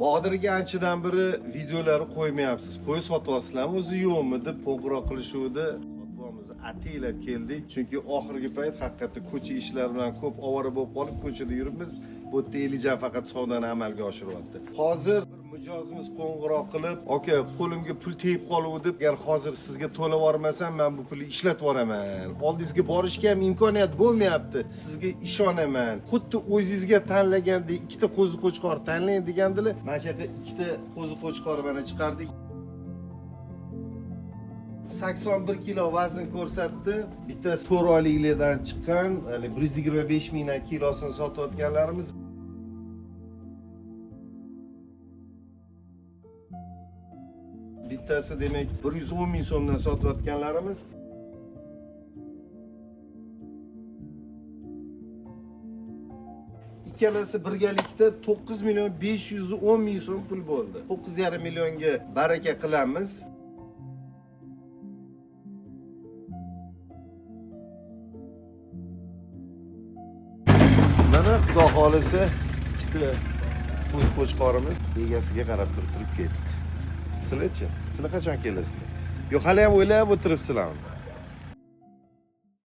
Bodirga anchadan beri videolarni qo'ymayapsiz. Qo'y sotyapsizlarmi o'zi yo'qmi deb qo'ng'iroq qilishuvdi. Sotyapmiz, ataylab keldik. Chunki oxirgi payt haqiqatda ko'cha ishlari bilan ko'p ovora bo'lib qolib, ko'chada yuribmiz. Bu yerda Elijan faqat savdoni amalga oshiryapti. Hozir bir mijozimiz qo'ng'iroq qilib, "Aka, qo'limga pul tegib qoluvdi deb, agar hozir sizga to'lab yubormasam, men bu pulni ishlatib yuboraman. Oldingizga borishga ham imkoniyat bo'lmayapti. Sizga ishonaman. Xuddi o'zingizga tanlagandek ikkita qo'zi qo'chqor tanlang" degandilar. Mana shu yerda ikkita qo'zi qo'chqor mana chiqardik. 81 kilo vazn ko'rsatdi. Bittasi 4 oyliklardan chiqqan, hali 125 mingdan kilosini sotayotganlarimiz. Bittasi demak 110 ming so'mdan sotayotganlarimiz. Ikkalasi birgalikda 9 million 510 ming so'm pul bo'ldi. 9,5 millionga baraka qilamiz. Mana xudo xolisa ikkita qo'z qo'chqorimiz egasiga qarab turib turib ketdi. Sizlarchi? Sizlar qachon kelasizlar? Yo'q, hali ham o'ylab o'tiribsizlarmi?